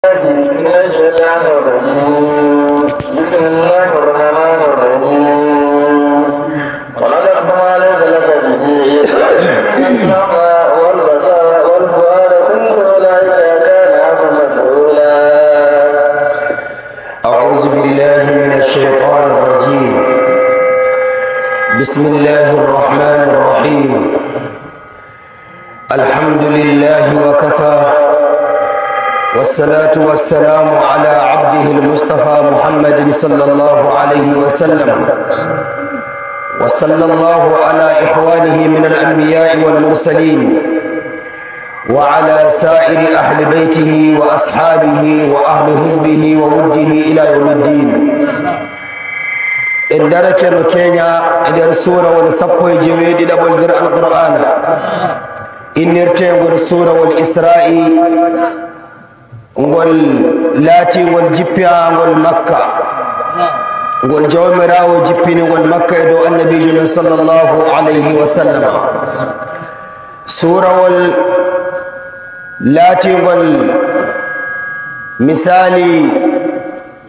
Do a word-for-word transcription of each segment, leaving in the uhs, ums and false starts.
من الشيطان الرجيم. بسم الله الرحمن الرحيم. ولا تقف ما ليس لك به علم. إن السمع والبصر والفؤاد كل أولئك كان عنه مسؤولا. أعوذ بالله من الشيطان الرجيم. بسم الله الرحمن الرحيم. الحمد لله وكفى، والصلاة والسلام على عبده المصطفى محمد صلى الله عليه وسلم، وصلى الله على إخوانه من الأنبياء والمرسلين، وعلى سائر أهل بيته وأصحابه وأهل حزبه ووده إلى يوم الدين. En darake no keña e nder suurawol sappo e jeweeɗiɗaɓol nder Alqur'aana, innirteengol suurawol Isra'i, ngol laatingol jippiyaangol Makka, ngol Jawmiraawo jippini ngol Makka e dow Annabiijo men sallallahu alayhi wa sallam. Suurawol laatingol misaali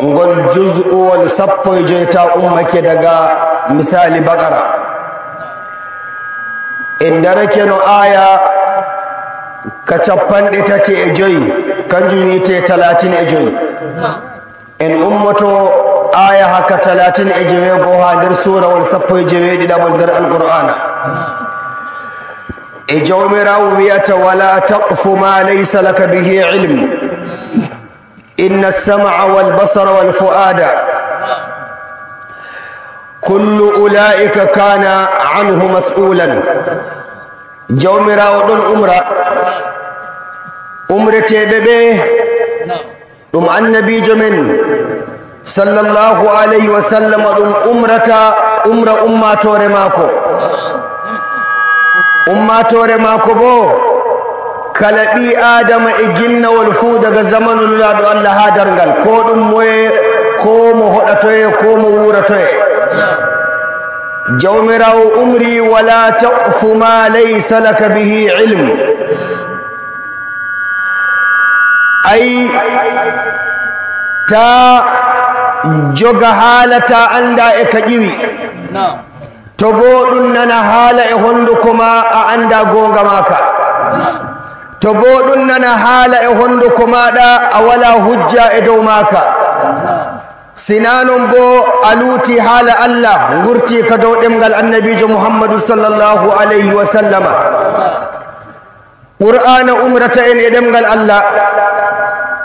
ngol juz'uwol sappo e joy ta ummake daga misaali Baqara. En darake no aaya ka capanɗe tati e joy, kanjum wiyetee talatin e joy. En ummoto aaya haka talatin e joweego haa nder suurawol sappo e jeweeɗiɗaɓol nder Alqur'aana. E Jawmiraawo wiyata: "Wala taqfu ma laysa laka bihi ilm. Inna as-sam'a wal basara wal fu'ada kullu ula'ika kana anhu mas'ulan." Jawmiraawo ɗon umra umreteeɓe ɓe, ɗum Annabiijo men sallallahu alayhi wa sallam ɗum umrata, umra ummaatoore maako. Ummaatoore maako boo, kala ɓii Aadama e ginnawol fuu, daga zamanu Nulaaɗo Allah haa darngal, koo ɗum moye, koo mo hoɗatoye, koo mo wuuratoye. Jawmiraawo umri: "Wala taqfu ma laysa laka bihi ilm." Ay, taa joga haala taa annda e ka ƴiwi. To boo ɗum nana haala e honduko ma, a annda goonga maaka. To boo ɗum nana haala e honduko maaɗa, a walaa hujja e dow maaka. Sinaa non boo, a luuti haala Allah, ngurti ka dow ɗemngal Annabiijo Muhammadu sallallahu alayhi wa sallama. Qur'aana umrata en e ɗemngal Allah.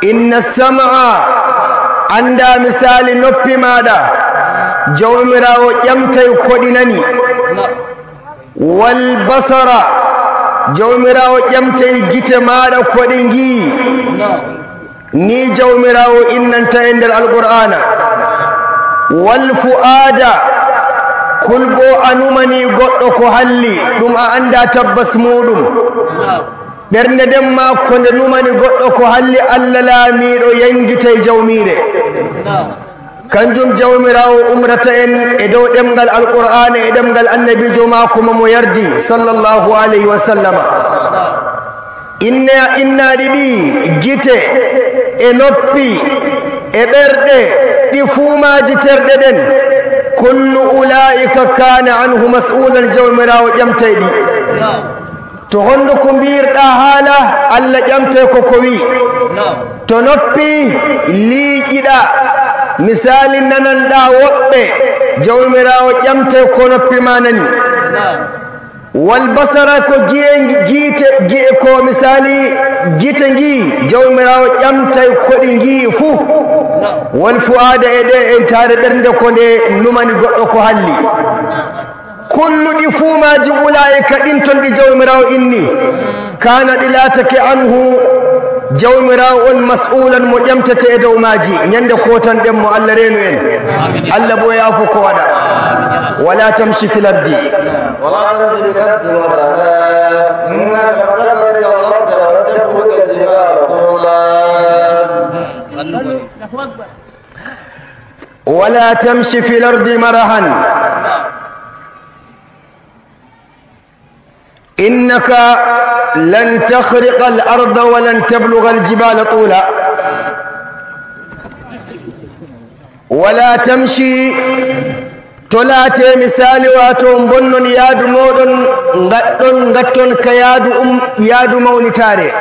Inna sam'a, annda misaali noppi maaɗa, Jawmiraawo ƴamtay ko ɗi nani. Wal basara, Jawmiraawo ƴamtay gite maaɗa ko ɗe ngi'i. Ni Jawmiraawo innanta en nder Alqur'aana. Wal fu'aada, kul boo a numani goɗɗo ko halli, ɗum a annda tabbas muuɗum. Ɓernde nden maa ko nde numani goɗɗo ko halli, Allah Laamiiɗo yangitay jawmiire. Kanjum Jawmiraawo umrata en e dow ɗemngal Alqur'aana e ɗemngal Annabiijo maako mo mo yardi, sallallahu alayhi wa sallama. Inna, innaaɗi ɗi, gite e noppi e ɓerɗe, ɗi fuu maaji terɗe ɗen, kullu ulaa'ika kaana anhu mas'uulan, Jawmiraawo ƴamtay ɗi. To honduko mbiirɗa haala, Allah ƴamtay ko ko wi'i. To noppi liiƴiɗa, misaali nananɗa woɓɓe, Jawmiraawo ƴamtay ko noppi ma nani. Wal basara ko gi'e, giite, gi'e ko misaali gite ngi'i, Jawmiraawo ƴamtay ko ɗi ngi'i fuu. Wal fu'aada e ɗe entaare ɓernde ko nde numani goɗɗo ko halli. Kullu ɗi fuu maaji ulaa'ika ɗin ton ɗi Jawmiraawo inni. Kaana ɗi laatake anhu Jawmiraawo on mas'uulan mo ƴamtete e dow maaji. Ñande kootanɗen mo, Allah reenu en. Allah boo yaafo ko waɗa. Wala tamshi fil ardi. ولا تمش في الأرض مرحا. إنك لن تخرق الأرض ولن تبلغ الجبال طولا. ولا تمش في الأرض مرحا. إنك لن تخرق الأرض ولن تبلغ الجبال طولا. Wala tamshi, to laate misaali waato bonnon yaadu mooɗon, ngaɗɗon, ngatton ka yaadu um, yaadu mawnitaare.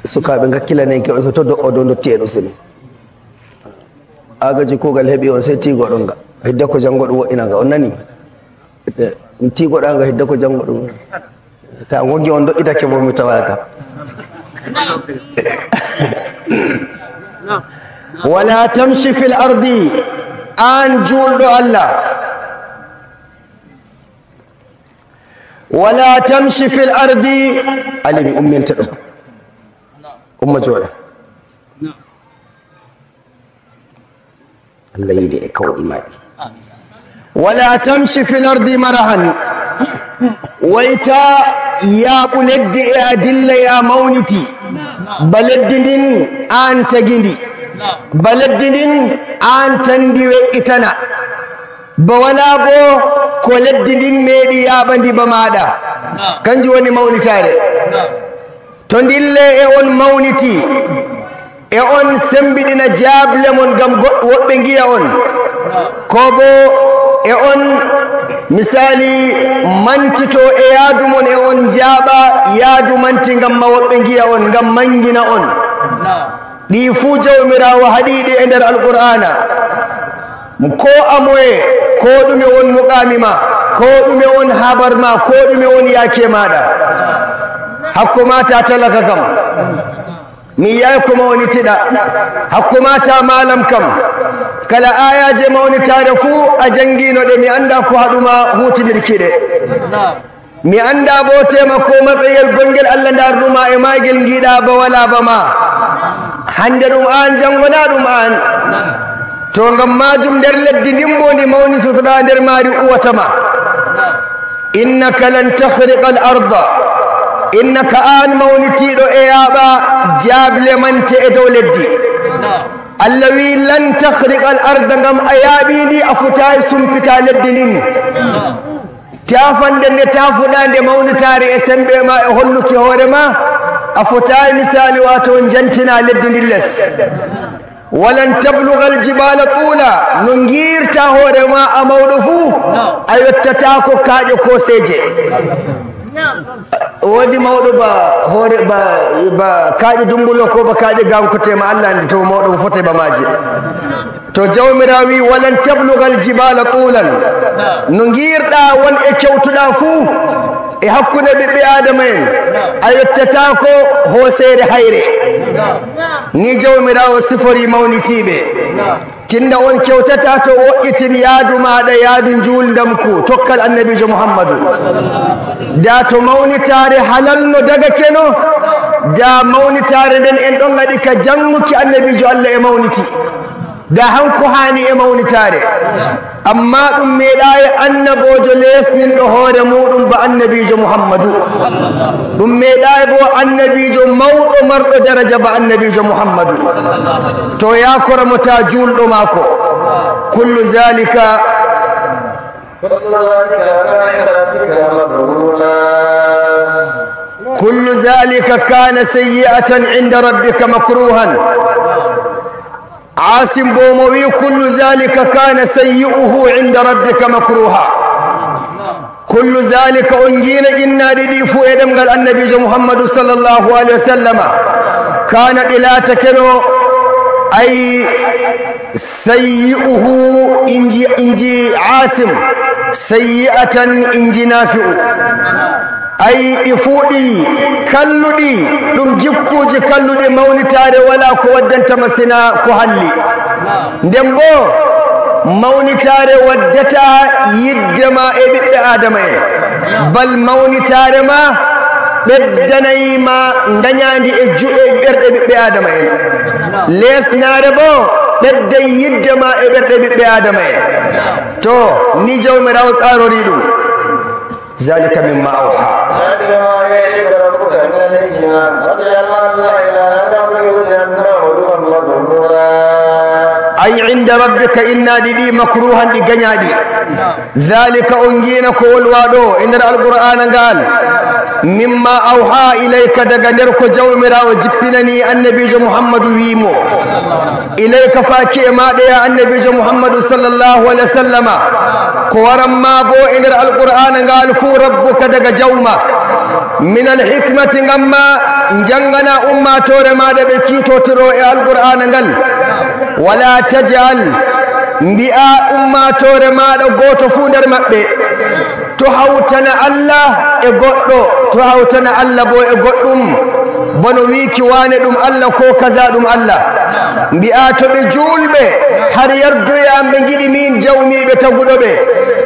Sukaaɓe ngakkilanenke on so to do'o dow ndotti'en useni. Agaji kuugal heɓi on sey tiigoɗon nga. Hidde ko janngo ɗum woɗɗina nga. On nani? Ete, mi tiigoɗa nga hidde ko janngo ɗum. Ta gongi on do'itake bo mi tawaka. Wala tamshi fil ardi, an juulɗo Allah. Wala tamshi fil ardi, alimi umminta ɗum. Umma jooɗa. Allah yiɗi e kaw imaɗi. Wala tamshi fil ardi marahan. Wayta yaaɓu leddi e a dilla e a mawniti. Ba leddi ndin an tagindi. Ba leddi ndin an tandi we'itana. Ba wala bo ko leddi ndin meeɗi yaaɓandi ba maaɗa. Kanjum woni mawnitaare. To ndille e on mawniti, e on sembiɗina jaable mon ngam goɗ-, woɓɓe ngiya on, ko bo e on misaali mantito e yaadu mon, e on njaaɓa yaadu manti ngam ma woɓɓe ngiya on, ngam mangina on. Ɗi fuu Jawmiraawo haɗi ɗi e nder Alqur'aana. Ko a moye, ko ɗume on muqaami ma, ko ɗume on habar ma, ko ɗume on yaake maaɗa. Hakko ma ta talaka kam. Mi yi'aay ko mawnitiɗa. Hakko ma ta maalam kam. Kala aayaaje mawnitaare fuu a janngino ɗe, mi annda ko haɗu ma huutinirki ɗe. Mi annda bo tema ko matsayel gongel Allah ndarnuma e maagel ngiɗa ba wala ba ma. Hande ɗum an, jango na ɗum an. To ngam majum nder leddi ndin bo ndi mawnitotoɗa nder maari uwata ma. Innaka lan takhriqa al arda. Innaka an mawnitiɗo e yaaɓa jaable mante e dow leddi. Allah wi lan takhriqa al arda, ngam a yaaɓi ndi a fotayi sumpita leddi ndin. Tafande nde tafuɗa nde mawnitaare e sembe ma e holluki hoore ma, a fotayi misaali wato jantina leddi ndin les. Walan tablugal jibala tula, no ngirta hoore ma a mawɗo fu, a yottata ko kaaƴe koseeje. Wodi mawɗo ba hoore ba, ba kaaƴe dumbulo ko ba kaaƴe gankote ma Allah andi to mawɗo fote ba maaje. To Jawmiraawo wi, "Walan tablugal jibala tulan." No ngiirɗa won e kewtuɗa fuu e hakkunde ɓiɓɓe Aadama en, a yottataako hooseere hayre. Ni Jawmiraawo sifori mawnitiiɓe. Tinda on kewtata to wo'itin yaadu maaɗa, yaadu njuuldamku, tokkal Annabiijo Muhammadu. Da to mawnitaare halal no daga keno, da mawnitaare nden en ɗon ngaɗi ka jannguki Annabiijo Allah e mawniti. Da hanko haani e mawnitaare. Amma ɗum meeɗaay annaboojo leesninɗo hoore muuɗum ba Annabiijo Muhammadu. Ɗum meeɗaay bo Annabiijo mawɗo marɗo daraja ba Annabiijo Muhammadu. To yaakora mo ta juulɗo maako. Kullu zalika كل ذلك كان عند ربك مكروها. كل ذلك كان سيئة عند ربك مكروها. Asim bo mo wi, "Kullu zalika kana sayyi'uhu inda rabbika makruha." Kullu zalika, on ngiina innaaɗi ɗi fuu e ɗemngal Annabiijo Muhammadu sallallahu alaihi wa sallama. Kana ɗi laatakeno, ay, sayyi'uhu inji, inji Asim, sayyi'atan inji Nafi'u. Ay, ɗi fuu ɗi kalluɗi, ɗum jikkuuji kalluɗi, mawnitaare walaa ko waddanta ma sina ko halli. Nden boo, mawnitaare waddataa yidde ma e ɓiɓɓe Aadama en. Bal mawnitaare ma ɓeddanay ma ngañaandi e ju-, e ɓerɗe ɓiɓɓe Aadama en. Leesnaare boo ɓedday yidde ma e ɓerɗe ɓiɓɓe Aadama en. To, ni Jawmiraawo tsaarori ɗum. ذلك مما أوحى. أي عند ربك, innaaɗi ɗi makruhan, ɗi gañaaɗi. ذلك, on ngiina ko wolwaa ɗo e nder Alqur'aana ngal. Mimma awha ilayka, daga nder ko Jawmiraawo jippinani Annabiijo Muhammadu wi'i mo. Ilayka, faaki e maaɗa, ya Annabiijo Muhammadu sallallahu alaihi wasallama, ko waran ma bo e nder Alqur'aana ngal fuu, rabbuka, daga Jawma. Min alhikmati, ngam ma njanngana ummaatoore maaɗa ɓe kiitotiro e Alqur'aana ngal. Wala taj'al, mbi'a ummaatoore maaɗa gooto fuu nder maɓɓe. To hawtana Allah e goɗɗo, to hawtana Allah bo e goɗɗum, bano wiiki waane ɗum Allah ko kaza ɗum Allah. Mbi'a to ɓe juulɓe har yardoya am, ɓe ngiɗi min Jawmiiɓe taguɗo ɓe,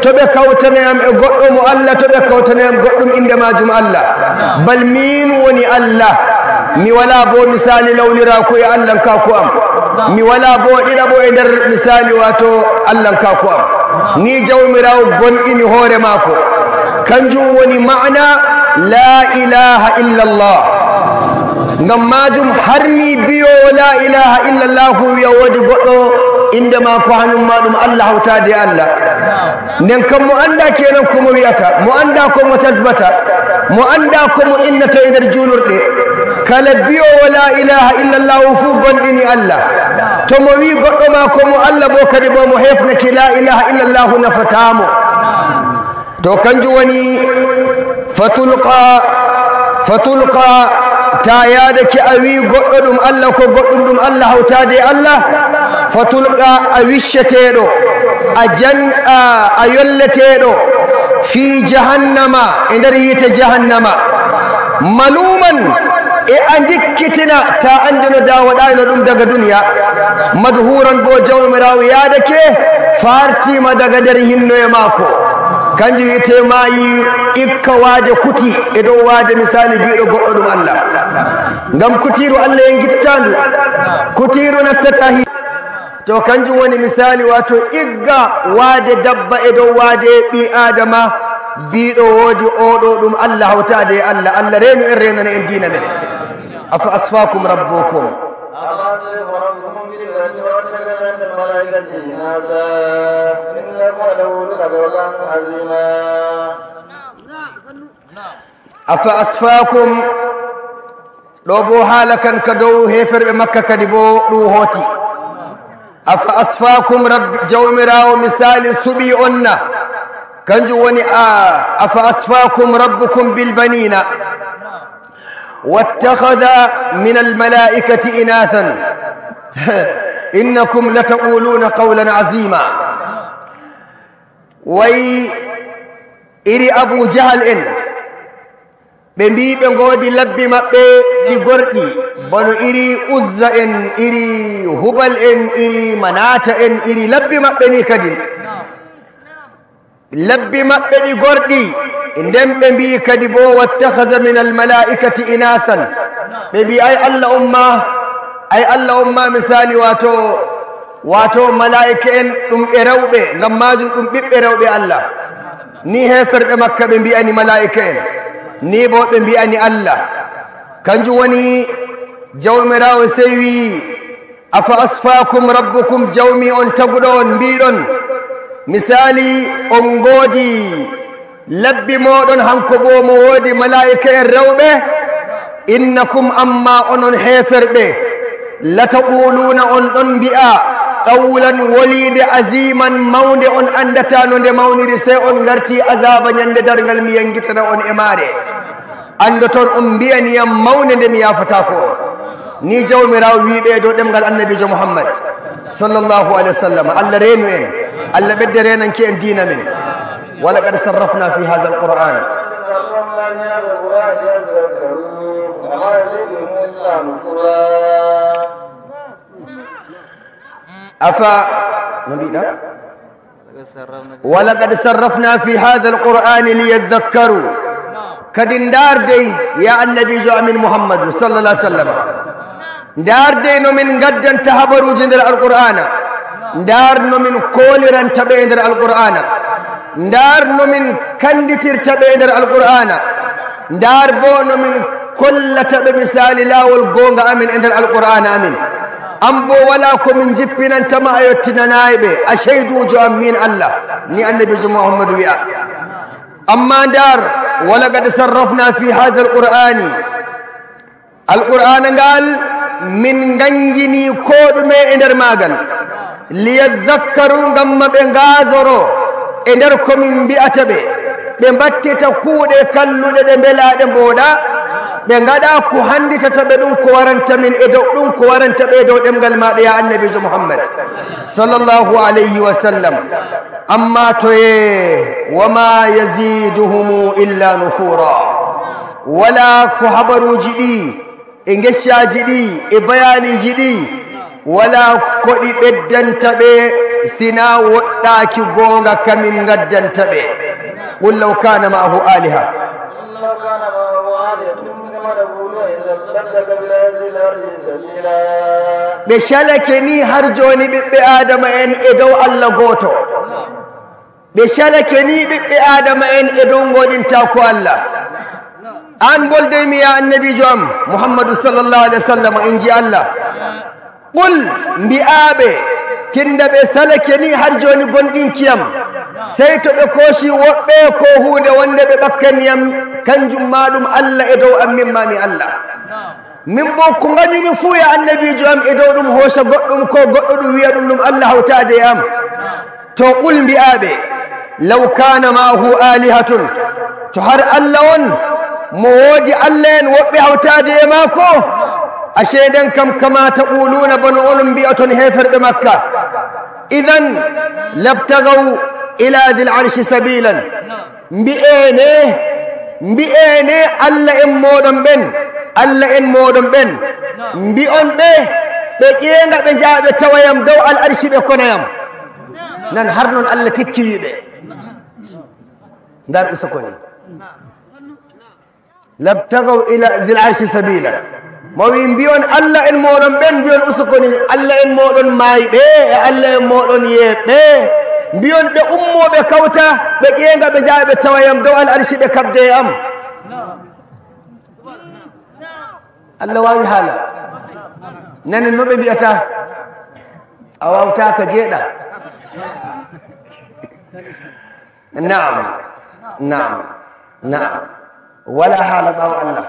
to ɓe kawtana am e goɗɗo mo Allah, to ɓe kawtana am goɗɗum innde maajum Allah. Bal min woni Allah. Mi wala bo misali lawliraaku e Allankaaku am. Mi wala bo ɗiɗaɓo e nder misali, waato Allankaaku am. Ni Jawmiraawo gonɗini hoore maako. Kanjum woni ma'ana la ilaha illallah. Ngam maajum har ni bi'oowo la ilaha illallah wi'a woodi goɗɗo innde maako hanyum ma ɗum Allah hawtaade e Allah. Nden kam mo anndaa kenan ko mo wi'ata, mo anndaa ko mo tasbata, mo anndaa ko mo innata e nder juulirɗe. Kala bi'oowo la ilaha illallah fuu gonɗini Allah. To mo wi'i goɗɗo ma ko mo Allah bo kadi bo mo hefnake, la ilaha illallah nafataa mo. To kanjum woni fatulqa, fatulqa, ta yaadake a wi'i goɗɗo ɗum Allah ko goɗɗum ɗum Allah hawtaade e Allah, fatulqa, a wicceteeɗo, a jan-, a, a yolleteeɗo, fi jahannama, e nder yiite jahannama, maluman, e a ndikkitina, ta anndi no da waɗaayno ɗum daga duniya, madhuran bo Jawmiraawo yaadake, fartiima daga nder hinnoye maako. Kanjum wi'etee maayi ikka waade kuti e dow waade misali bi'uɗo goɗɗo ɗum Allah. Ngam kutiiru Allah yengitataa ndu. Kutiiru nastataa hi-, to kanjum woni misali, waato igga waade dabba e dow waade ɓii Aadama bi'uɗo woodi oo ɗo ɗum Allah hawtaade e Allah. Allah reenu en, reenana en diina men. Afa asfakum rabbukum. أفأصفاكم ربكم بالبنين واتخذ من الملائكة إناثا إنكم لتقولون قولا عظيما. Afa asfakum, ɗo bo haala kan ka dow heeferɓe Makka kadi bo ɗum hooti. Afa asfakum rabbi, Jawmiraawo misali suɓi on na? Kanjum woni a, afa asfakum rabbukum bil banina wattakhadha min al malaikati inathan innakum lataquluna qawlan azima. Wayi iri Abu Jahal en, ɓe mbii ɓe ngoodi labbi maɓɓe ɗi gorɗi, bano iri Uzza en, iri Hubal en, iri Manata en, iri labbi maɓɓe ni kadin. Labbi maɓɓe ɗi gorɗi, nden ɓe mbii kadi bo, "Wattakhaza min al-malaa'ikati inasan." Ɓe mbii, "Ay Allah umma, ay Allah umma, misali, waato, waato malaa'ika en ɗum ɓe rewɓe, ngam maajum ɗum ɓiɓɓe rewɓe Allah." Ni heeferɓe Makka ɓe mbi'ani malaa'ika en, ni bo ɓe mbi'ani Allah. Kanjum woni Jawmiraawo sey wi'i, "Afa asfaakum rabbukum," Jawmi on taguɗo on, mbiɗon, misali, on ngoodi labbi mooɗon, hanko bo mo woodi malaa'ika en rewɓe? "Innakum," amma onon heeferɓe, "lataquluna," on ɗon mbi'a, "qawlan," woliinde, "aziman," mawnde, on anndata no nde mawniri, sey on ngarti azaaba ñande darngal, mi yangitana on e maare. Anndoton on mbi'ani yam mawnde nde mi yaafataako on. Ni Jawmiraawo wi'i ɓe e dow ɗemngal Annabiijo Muhammad, sallallahu alaihi wasallam. Allah reenu en, Allah ɓedda reenanke en diina men. "Walaqad sarrafna fi hadha al-Qur'an." Afa, no mbiɗa? "Walaqad sarrafna fi hadha al-Qur'ani liyadhakkaru." Kadi ndaar dey, ya Annabiijo amin Muhammadu, sallallahu alaihi wasallam. Ndaar dey no min ngaddanta habaruuji nder Alqur'aana. Ndaar no min kooliranta ɓe e nder Alqur'aana. Ndaar no min kannditirta ɓe e nder Alqur'aana. Ndaar bo no min kollata ɓe misali laawol goonga amin e nder Alqur'aana amin. An bo walaa ko min jippinanta ma a yottinanaay ɓe, a ceyduujo am min Allah, ni Annabiijo Muhammadu wi'a. Amma ndaar, walaqad sarrafna fi hadha alqur'ani, alqur'ana ngal min nganngini ko ɗume e nder maagal, liyadhakkaru, ngam ma ɓe ngaazoro e nder ko min mbi'ata ɓe, ɓe mbattita kuuɗe kalluɗe ɗe mbelaaɗe mbooɗa, ɓe ngaɗa ko hannditata ɓe ɗum ko waranta min e dow ɗum ko waranta ɓe e dow ɗemngal maaɗa ya annabiijo Muhammad sallallahu alayhi wa sallam. Amma to ye, wa ma yaziduhumu illa nufura. Wala ko habaruuji ɗi e ngeccaaji ɗi e bayaaniiji ɗi, wala ko ɗi ɓeddanta ɓe, sina woɗɗaaki goonga ka min ngaddanta ɓe. Qul law kana ma'ahu aliha. Ɓe calake ni har jooni ɓiɓɓe Aadama en e dow Allah gooto. Ɓe calake ni ɓiɓɓe Aadama en e dow ngoɗinta ko Allah. An boldeymi ya annabiijo am Muhammadu sallallahu alaihi wasallam, in ji Allah. Qul, mbi'aɓe, tinda ɓe salake ni har jooni gonɗinki am. Sey to ɓe kooci woɓɓe ko huunde wonde ɓe ɓakkani am, kanjum ma ɗum Allah e dow am, min ma mi Allah. Min bo ko ngañumi fuu ya annabiijo am e dow ɗum hoosa goɗɗum ko goɗɗo ɗum wi'a ɗum ɗum Allah hawtaade e am. To qul mbi'aɓe, law kana ma'ahu alihatun, to har Allah on mo woodi Allah en woɓɓe hawtaade e maako, ashe nden kam kama taquluna bano onon mbi'aton heeferɓe Makka. Idan labtagaw ila dhil arshi sabilan. Mbi'ene, mbi'ene Allah en mooɗon ɓen, Allah en mooɗon ɓen, mbi'on ɓe, ɓe ƴeeŋa ɓe njaha ɓe tawayam dow al arshi ɓe konayam. Nan har non Allah tikkiwi ɓe. Ndar usukoni. Labtagaw ila dhil arshi sabila. Mo wi mbi'on Allah en mooɗon ɓen, mbi'on usukoni Allah en mooɗon maayɓe e Allah en mooɗon yeeɓɓe. Mbi'on ɓe ummo ɓe kawta, ɓe ƴeeŋa ɓe njaha ɓe tawayam dow al arshi ɓe kabde e am. Allah waawi haala. Nanen no ɓe mbi'ata. A waawta ka jeeɗa. Naam. Naam. Naam. Wala haala ɓaawo Allah.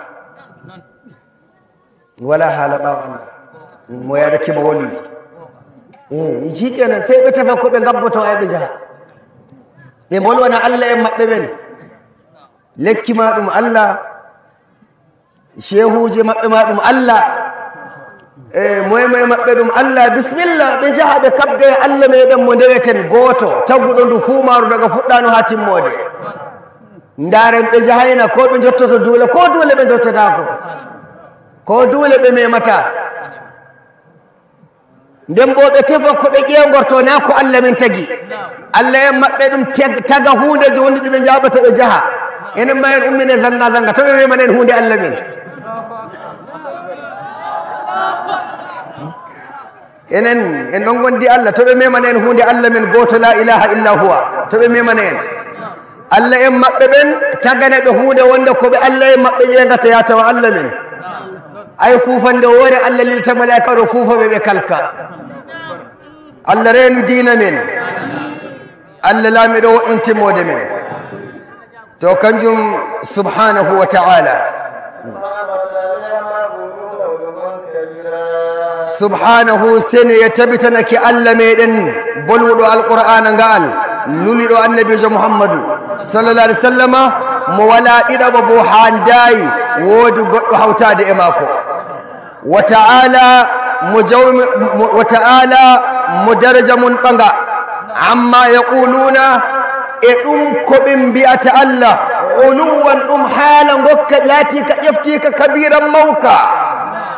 Wala haala ɓaawo Allah. Mo yaada kimo woni. Eh, ji kenan, sey ɓe tefa ko ɓe ngabboto ay ɓe njaha. Ɓe mbolwana Allah en maɓɓe ɓen. Lekki ma ɗum Allah. Shehuuje maɓɓe ma ɗum Allah. E moye moye maɓɓe ɗum Allah. Bismillah, ɓe njaha ɓe kabda e Allah meɗen mo ndeweten gooto, taguɗo ndu fuu maaru daga fuɗɗaano haa timmoode. Ndaaren ɓe njahayna, ko ɓe njottoto duule, ko duule ɓe njottataako, ko duule ɓe memata. Nden boo ɓe tefa ko ɓe ƴeewngortoo, naa ko Allah men tagi. Allah en maɓɓe ɗum teg-, taga huundeeji wonde ɗum ɓe njaaɓata ɓe njaha. Enen ma en ummine zannga zannga, to ɓe memana en huunde Allah men. Enen, en ɗon ngondi Allah, to ɓe memana en huunde Allah men gooto, laa ilaaha illa huwa, to ɓe memana en. Allah en maɓɓe ɓen, tagana ɓe huunde wonde ko ɓe Allah en maɓɓe ƴeeŋata, yaa tawa Allah men. Ay fuufande woore, Allah lilta malaa'ika ɗo fuufa ɓe, ɓe kalka. Allah reenu diina men. Allah laamiiɗo wo'in timmoode men. To kanjum subhaanahu wa ta'ala. Subhaanahu, seni e tabitanake Allah meɗen, bolwuɗo Alqur'aana nga'al, luliɗo Annabiijo Muhammadu, sallallahu alaihi wasallama, mo walaa ɗiɗaɓo bo, haandaay woodi goɗɗo hawtaade e maako. Wa ta'ala mo jawmi-, mo, wa ta'ala mo daraja mun ɓanga, amma yaquluna, e ɗum ko ɓe mbi'ata Allah, uluwan, ɗum haala ngokka laatiika ƴeftiika kabiiran mawka,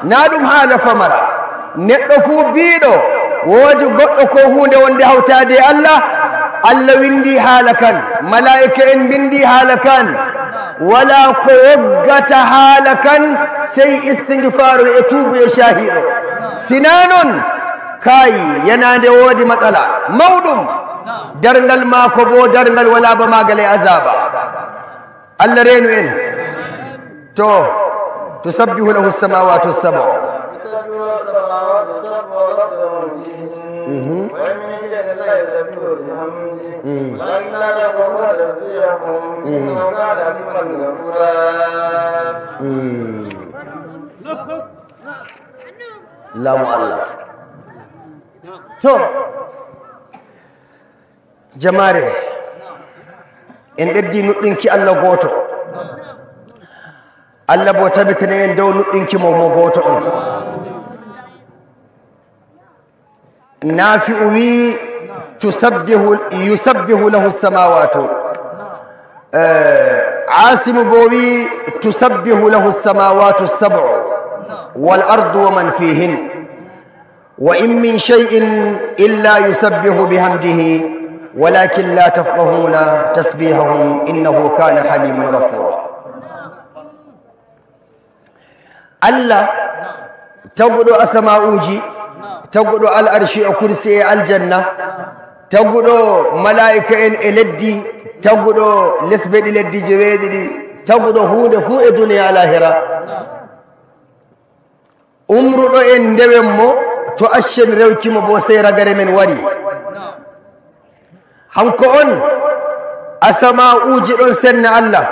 naa ɗum haala famara. Neɗɗo fuu biiɗo woodi goɗɗo ko huunde wonde hawtaade e Allah, Allah windi haala kan, malaa'ika en mbindi haala kan, walaa ko woggata haala kan sey istigfaaru e tuubu e caahiiɗo. Sinaa non, kay, yanaande woodi matsala mawɗum, darngal maako boo darngal walaa ba maagal e azaaba. Allah reenu en. To, tusabbihu lahu samawatu sab'u. السماوات السبع والأرض ومن فيهن. مهم. وإن من شيء إلا يسبح بحمده. مم. ولكن لا تفقهون تسبيحهم. مم. إنه كان حليما غفورا. مم. Laamu Allah. To, jamaare, en ɓeddi nuɗɗinki Allah gooto. Allah bo tabitini en dow nuɗɗinki mo, mo gooto on. Nafi'u wi, "Tusabbihu, yusabbihu lahu samawatu." Eh, Asimu bo wi, "Tusabbihu lahu samawatu sab'u wal ardu wa man fihin. Wa in min shay'in illa yusabbihu bihamdihi, walakin la tafqahuna tasbihahum, innahu kana haliman ghafura." Allah, taguɗo asama'uuji, taguɗo al'arshi e kursi e aljanna, taguɗo malaa'ika en e leddi, taguɗo lesbeɗi leddi jeweeɗiɗi, taguɗo huunde fuu e duniya e lahira. Umruɗo en ndewen mo, to accen rewki mo bo sey ragare men wari. Hanko on, asama'uuji ɗon senna Allah,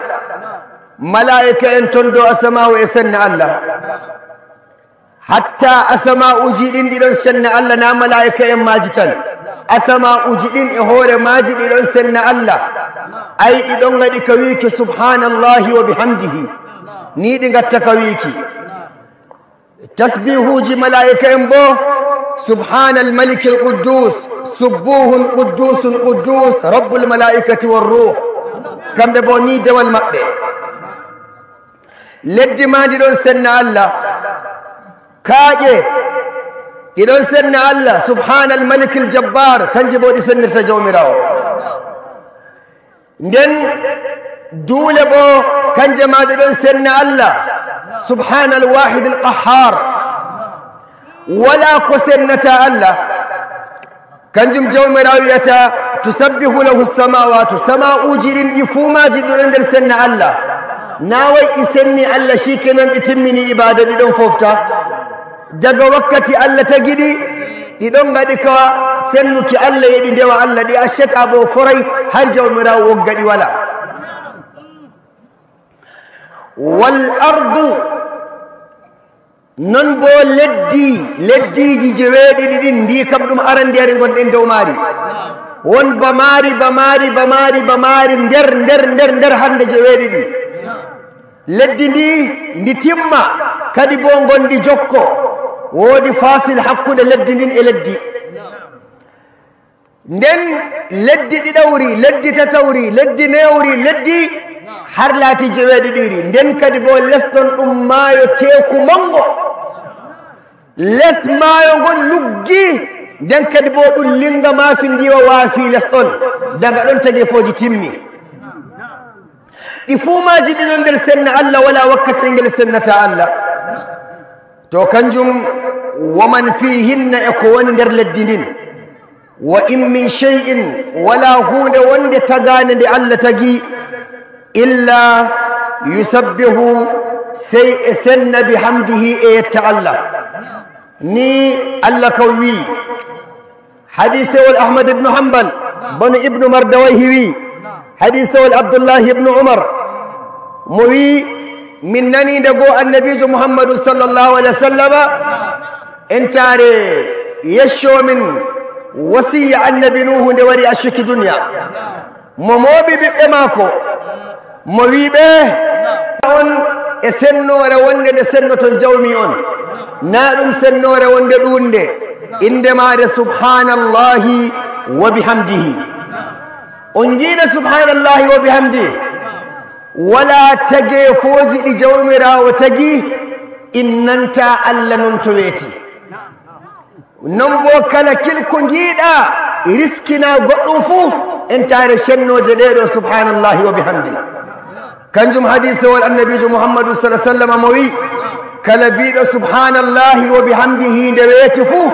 malaa'ika en ton dow asama'u e senna Allah. Hatta asama'uuji ɗin ɗi ɗon senna Allah, na malaa'ika en maaji tan. Asama'uuji ɗin e hoore maaji ɗi ɗon senna Allah. Ay, ɗi ɗon ngaɗi ka wiiki, "Subhanallahi wa bihamdihi." Ni ɗi ngatta ka wiiki. Tasbihuuji malaa'ika en bo, "Subhanal malikil quddus, subbuhun quddusun quddus, rabbul malaa'ikati war ruh." Kamɓe bo ni dewal maɓɓe. Leddi ma ndi ɗon senna Allah. Kaaƴe ɗi ɗon senna Allah, "Subhanal malikil jabbar," kanji bo ɗi sennirta Jawmiraawo. Nden duule bo, kanje ma ɗe ɗon senna Allah, subhanal wahidil qahhar. Wala ko sennata Allah. Kanjum Jawmiraawo wi'ata, "Tusabbihu lahu samawatu," sama'uuji ɗin ɗi fuu maaji ɗi ɗon nder senna Allah. Na way ɗi senni Allah, shikenan ɗi timmini ibaada, ɗi ɗon fofta. Daga wakkati Allah tagi ɗi, ɗi ɗon ngaɗi ka sennuki Allah, e ɗi ndewa Allah, ɗi accata bo foray har Jawmiraawo wogga ɗi wala. Wal ardu, non bo leddi, leddiiji jeweeɗiɗi ɗin, ndi kam ɗum arandiyari ngonɗen dow maari. Won ba maari, ba maari, ba maari, ba maari, nder, nder, nder, nder hande jeweeɗiɗi. Leddi ndi, ndi timma, kadi bo ngondi jokko. Woodi fasil hakkunde leddi ndin e leddi. Nden leddi ɗiɗawri, leddi tatawri, leddi newri, leddi har laati jeweeɗiɗiri. Nden kadi bo les ɗon ɗum maayo teeku mango. Les maayo ngon luggi, nden kadi bo ɗum linga maafi ndiwa waafi les ɗon. Daga ɗon tagefooji timmi. Ɗi fuu maaji ɗi ɗon nder senna Allah, wala wakkati ngel sennata Allah. To kanjum, "Wa man fihinna," e ko woni nder leddi ndin. "Wa in min shay'in," wala huunde wonde tagaande nde Allah tagi, "illa yusabbihu," sey e senna, "bihamdihi," e yetta Allah. Ni Allah kan wi'i. Hadiisewol Ahmad ibn Hanbal, banu ibnu Mardawayhi wi'i. Hadiisewol Abdullahi ibnu Umar, mo wi'i, min nani nde goo Annabiijo Muhammadu sallallahu alaihi wasallama, entaare yecco min wasiya Annabi Nuhu nde wari accuki duniya. Mo mooɓi ɓiɓɓe maako, mo wi'i ɓe, on e sennoore wonde nde sennoton Jawmi on, na ɗum sennoore wonde ɗuunde, innde maare subhaanallahi wa bihamdihi. On ngi'no subhaanallahi wa bihamdihi, walaa tageefooji ɗi Jawmiraawo tagi, innanta Allah non to weeti. Non boo kala kil ko ngiiɗaa riskina goɗɗum fuu, entaare cennooje ɗee ɗoo, subhaanallahi wa bihamdi. Kanjum hadiisewol Annabiijo Muhammadu sallallaahu alayhi wa sallam mo wi'i, kala biiɗo subhaanallahi wa bihamdihi nde weeti fuu,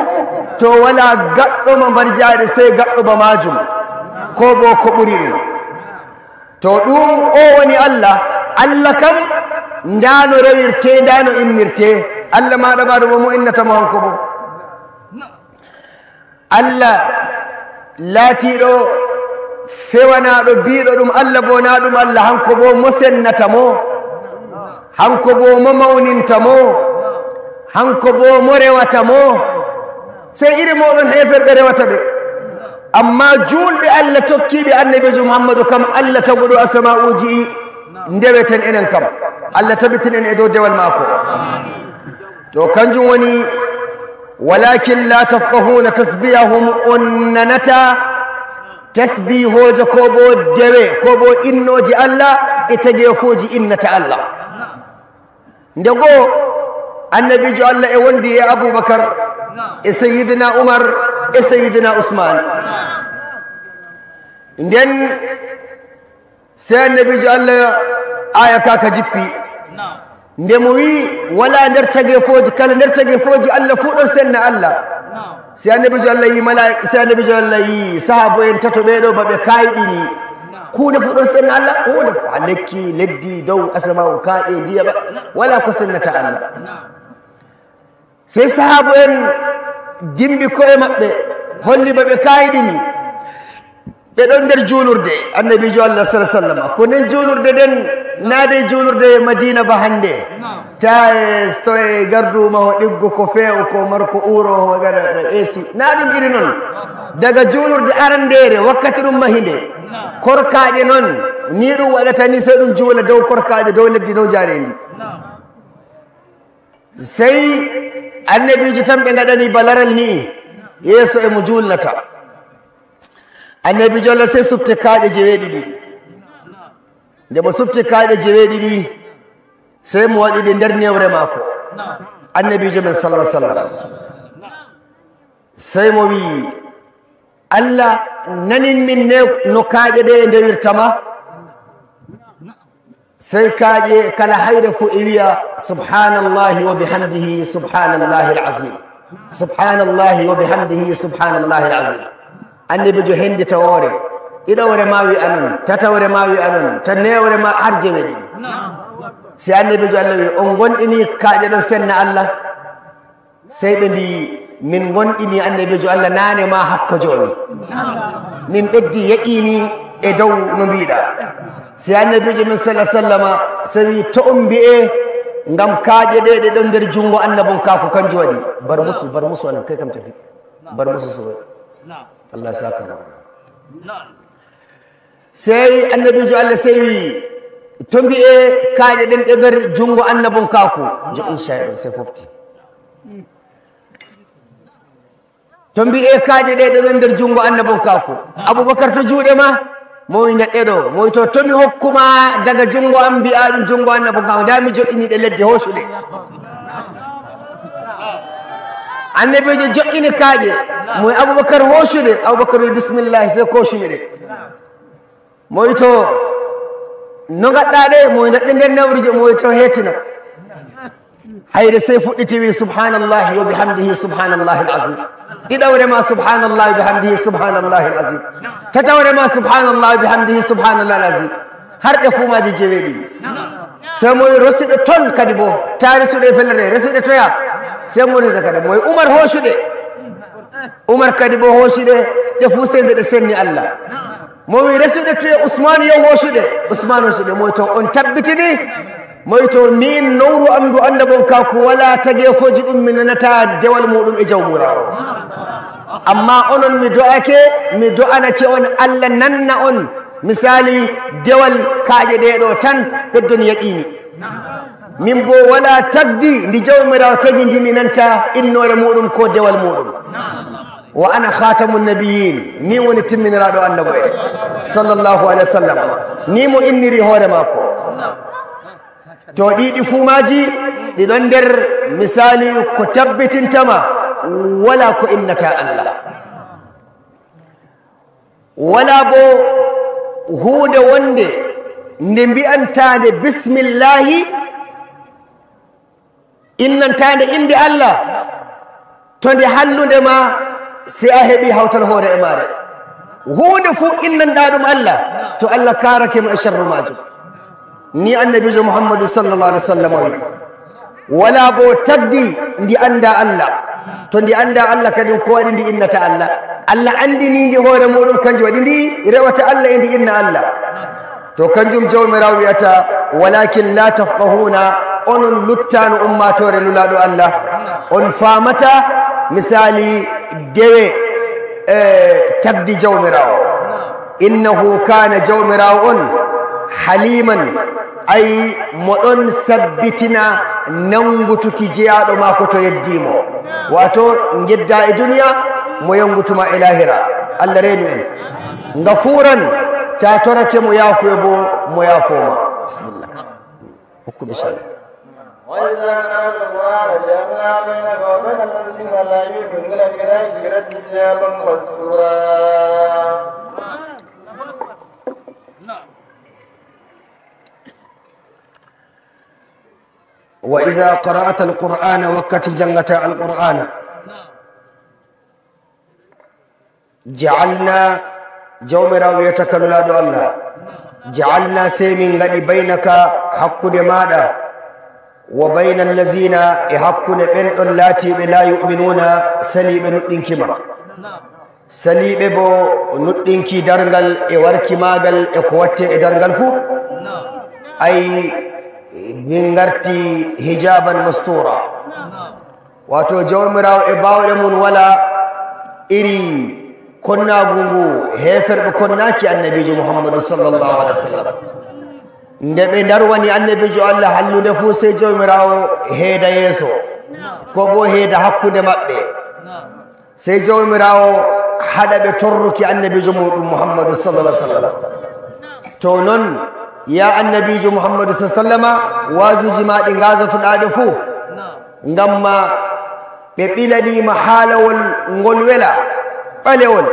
to walaa gaɗɗo ma mbarjaari sey gaɗɗo ba maajum, koo boo ko ɓuri ɗum. To ɗum o woni Allah, Allah kam ndaa no rewirtee, ndaa no immirtee. Allah maaɗa maaɗa mo mo innata mo hanko bo. Allah laatiiɗo fewanaaɗo biiɗo ɗum Allah bo na ɗum Allah, hanko bo mo sennata mo, hanko bo mo mawninta mo, hanko bo mo rewata mo. Sey iri mooɗon heeferɓe rewata ɓe. Amma juulɓe Allah tokkiiɓe annabiijo Muhammadu kam, Allah taguɗo asama'uuji, ndeweten enen kam. Allah tabitinen e dow dewal maako. To kanjum woni, "Walakin la tafqahuna tasbihahum", on nanata tasbihooje ko bo dewe, ko bo innooje Allah e tageefooji innata Allah. Nde goo, annabiijo Allah e wondi e Abubakar, e Sayyidina Umar, e Sayyidina Usman. Nden sey annabiijo Allah aya ka ka jippi. Nde mo wi, wala nder tageefooji, kala nder tageefooji Allah fuu ɗon senna Allah. Sey annabiijo Allah yi mala-, sey annabiijo Allah yi sahaabo'en tato ɓeeɗo ba ɓe kayɗini. Kuuɗe fuu ɗon senna Allah, huunde fuu, haa lekki, leddi, dow, asamaawu, ka'e, ndiya, ba, wala ko sennata Allah. Sey sahaabo'en dimbi ko'e maɓɓe, holli ba ɓe kayɗini. Ɓe ɗon nder juulurde, annabiijo Allah sallallahu alaihi wasallam. Ko nden juulurde nden, na dey juulurde Madina ba hande. Ta e, to e garduma ho ɗiggo ko feewo, ko marko uuro, ho gada da A C. Na ɗum iri non. Daga juulurde arandeere, wakkati ɗum mahinde. Korkaaje non, ni ɗum waɗata ni, sey ɗum juula dow korkaaje, dow leddi, dow jaarendi. Sey annabiijo tan ɓe ngaɗani ba laral ni, yeeso e mo juulnata. Annabiijo Allah sey supte kaaƴe jeweeɗiɗi. Nde mo supti kaaƴe jeweeɗiɗi, sey mo waɗi ɗe nder newre maako. Annabiijo men sallallahu alaihi wasallam. Sey mo wi'i, "Allah, nanin min ne no kaaƴe ɗe ndewirta ma?" Sey kaaƴe kala hayre fuu e wi'a, "Subhanallahi wa bihamdihi, subhanallahil azim. Subhanallahi wa bihamdihi, subhanallahil azim." Annabiijo hendita woore, ɗiɗawre ma wi'a non, tatawre ma wi'a non, ta newre ma har jeweeɗiɗi. Si annabiijo Allah wi'i, "On ngonɗini kaaƴe ɗon senna Allah?" Sey ɓe mbi'i, "Min ngonɗini annabiijo Allah naane ma hakko jooni. Min ɓeddi yaqiini e dow no mbiɗa." Si annabiijo min sallallahu alaihi wasallama, sey wi'i, "To on mbi'e, ngam kaaƴe ɗe, ɗe ɗon nder jungo annabonkaaku, kanjum waɗi." Bar musu, bar musu anan, kai kam tafi. Bar musu suwai. Allah ya saka ma. Sey annabiijo Allah sey wi'i, "To mbi'e kaaƴe ɗen ɗe nder jungo annabonkaaku." Jo, insha Allah, sey fofti. "To mbi'e kaaƴe ɗe ɗe ɗon nder jungo annabonkaaku." Abubakar, to juuɗe ma? Mo wi, "Njaɗɗe ɗo." Mo wi, "To, to mi hokkuma daga jungo am, mbi'a ɗum jungo annabonkaaku. Nda mi jo'ini ɗe ledde, hoosuɗe." Annabiijo jo'ini kaaƴe. Mo wi, "Abubakar, hoosuɗe." Abubakar wi, "Bismillah, sey koosumi ɗe." Mo wi, "To, no ngaɗɗa ɗe?" Mo wi, "Ndaɗɗe nder nawri jo." Mo wi, "To, hetina." Hayre sey fuɗɗiti wi, "Subhanallahi wa bihamdihi, subhanallahil azim." Ɗiɗawre ma, "Subhanallahi wa bihamdihi, subhanallahil azim." Tatawre ma, "Subhanallahi wa bihamdihi, subhanallahil azim." Har ɗe fuu maaji jeweeɗiɗi. Sey mo wi, "Resuɗe ton kadi bo. Ta resuɗe e fellere, resuɗe toya." Sey mo wi, "Kadi." Mo wi, "Umar, hoosuɗe." Umar kadi bo hoosuɗe, ɗe fuu sey nde ɗe senni Allah. Mo wi, "Resuɗe toye?" Usmaanu, "Yo hoosuɗe." Usmaanu hoosuɗe. Mo wi, "To, on tabbitini?" Mo wi, "To, miin nowru am ndu annabonkaaku walaa tageefooji ɗum mi nanata dewal muuɗum e Jawmiraawo. Amma onon mi do'ake, mi do'anake on Allah nanna on misali dewal kaaƴe ɗee ɗo tan, ɓeddon yaqiini. Min bo walaa tagdi ndi Jawmiraawo tagi ndi mi nanta innoore muuɗum ko dewal muuɗum." Wa ana khatamun nabiyyin, min woni timminiraaɗo annabo'en, sallallahu alaihi wasallam. Ni mo inniri hoore maako. To ɗiɗi fuu maaji, ɗi ɗon nder misali ko tabbitintama walaa ko innata Allah. Walaa bo huunde wonde nde mbi'antaande bismillahi, innantaande innde Allah, to nde hallunde ma, si a heɓi hawtal hoore e maare. Huunde fuu innanɗaa ɗum Allah, to Allah kaarake ma e sharru maajum. Ni annabiijo Muhammadu sallallahu alaihi wasallam wi. Wala bo tagdi ndi annda Allah. To ndi annda Allah kadi, ko waɗi ndi innata Allah? Allah anndini ndi hoore muɗum, kanjum waɗi ndi rewata Allah e ndi inna Allah. To kanjum Jawmiraawo wi'ata, "Walakin la tafqahuna," onon luttaano ummaatoore Nulaaɗo Allah, on faamata misali dewe, e, tagdi Jawmiraawo. "Innahu kana," Jawmiraawo on, "haliman," ay mo ɗon sabbitina nangutuki jeyaaɗo maako to yeddii mo. Waato, ngedda e duniya, mo yangutuma e laahira. Allah reenu en. "Ngafuuran," ta torake mo yaafuye bo, mo yaafoma. Bismillah. Hokku ɓe shay. وإذا قرأت القرآن جعلنا بينك وبين الذين لا يؤمنون بالآخرة حجابا مستورا. وإذا قرأت القرآن, wakkati janngata Alqur'aana, ja'alna, Jawmiraawo wi'ata ka Nulaaɗo Allah, "Ja'alna," sey min ngaɗi, "baynaka," hakkunde maaɗa, "wa bayna allazina," e hakkunde ɓen ɗon laatiiɓe, "la yu'minuna," saliiɓe nuɗɗinki ma. Saliiɓe bo nuɗɗinki darngal e warki maagal e ko watte e darngal fuu. Ay, min ngarti hijaban mastura. Waato, Jawmiraawo e baawɗe mum wala iri konnaagu ngu heeferɓe konnaaki Annabiijo Muhammadu sallallahu alaihi wasallam. Nde ɓe ndarwani Annabiijo Allah hallunde fuu, sey Jawmiraawo heeda yeeso, ko bo heeda hakkunde maɓɓe. Sey Jawmiraawo haɗa ɓe torruki Annabiijo muɗum Muhammadu sallallahu alaihi wasallam. To non, ya Annabiijo Muhammadu sallallahu alaihi wasallama, waazuuji ma ɗi ngaazotoɗaa ɗe fuu, ngam ma ɓe ɓilanii ma haalawol ngol wela, ɓalewol.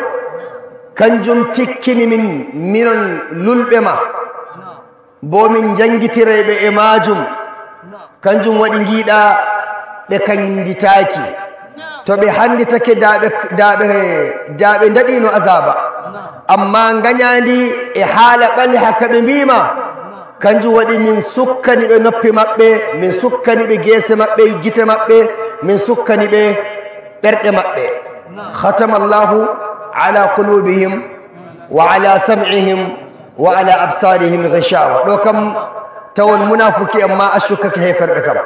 Kanjum tikkini min, minon lulɓe ma, bo min njanngitiray ɓe e maajum. Kanjum waɗi ngiɗa ɓe kannditaaki. To ɓe hannditake, da ɓe, da ɓe, da ɓe ndaɗino azaaba. Amma nganyandi e haala ɓaleha ka ɓe mbiima, kanjum waɗi min sukkani ɓe noppi maɓɓe, min sukkani ɓe geese maɓɓe, gite maɓɓe, min sukkani ɓe ɓerɗe maɓɓe. Khatama Allahu ala qulubihim wa ala sam'ihim wa ala absarihim ghishawa. Ɗo kam tawon munafuki, amma a sukkake heeferɓe kam.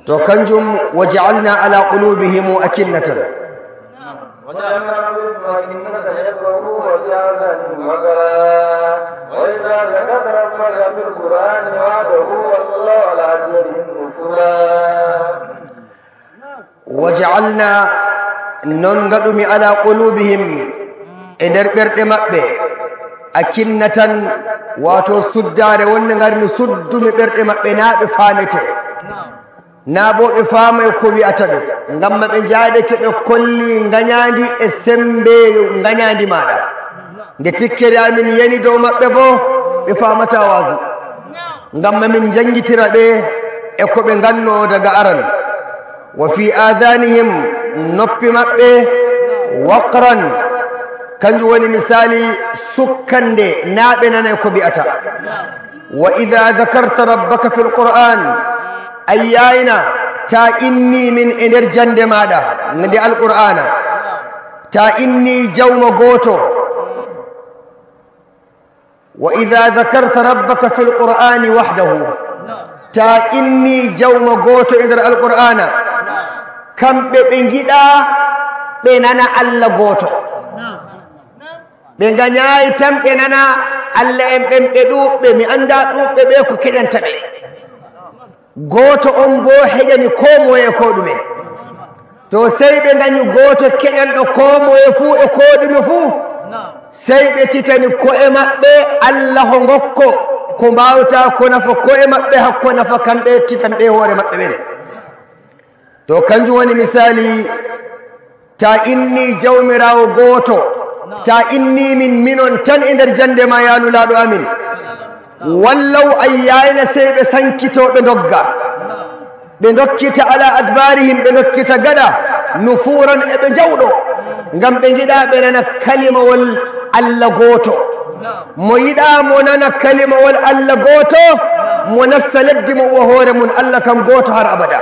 To kanjum, "Wa ja'alna ala qulubihim akinnatan." وجعلنا على قلوبهم أكنة أن يفقهوه وفي آذانهم وقرا وإذا ذكرت ربك في القرآن وحده ولوا على أدبارهم نفورا. "Wa ja'alna," non ngaɗumi, "ala qulubihim," e nder ɓerɗe maɓɓe, "akinnatan," waato suddaare wonde ngarmi suddumi ɓerɗe maɓɓe, naa ɓe faamete, naa bo ɓe faamay ko wi'ata ɓe, ngam ma ɓe njaadake ɓe kolli nganyandi e sembe nganyandi maaɗa. Nde tikkere amin yani dow maɓɓe bo, ɓe faamata waazu. Ngam ma min njanngitira ɓe e ko ɓe nganno daga aran. "Wa fi adhanihim," noppi maɓɓe, "waqran," kanjum woni misali sukkande, naa ɓe nanay ko bi'ata. "Wa idha dhakarta rabbaka fil Qur'an," ayyayna, ta inni min e nder jande maaɗa nde Alqur'aana, ta inni jawma gooto. "Wa idha dhakarta rabbaka fil Qur'ani wahdahu," ta inni jawma gooto e nder Alqur'aana, kamɓe ɓe ngiɗa ɓe nana Allah gooto. Ɓe nganyayi tan ɓe nana Allah en ɓen ɓe ɗuuɓɓe, mi annda ɗuuɓɓe ɓe ko keƴanta ɓe. Gooto on boo heƴani koo moye e koo ɗume. To sey ɓe nganyi gooto keƴanɗo koo moye fuu e koo ɗume fuu, sey ɓe titani ko'e maɓɓe Allah ho ngokko ko mbaawta ko nafa ko'e maɓɓe, hakko nafa kamɓe titanɓe hoore maɓɓe ɓen. To kanjum woni misaali, ta inni Jawmiraawo gooto, ta inni min minon tan e nder jannde ma, yaa Nulaaɗo amin. Wallaw ayyayna, sey ɓe sankito, ɓe ndogga. Ɓe ndokkita ala adbarihim, ɓe ndokkita gaɗa, nufuran, e ɓe njawɗo. Ngam ɓe ngiɗa ɓe nana kalimawol Allah gooto. Mo yiɗaa mo nana kalimawol Allah gooto, mo nassa leddi mo uwa hoore mum, Allah kam gooto har abada.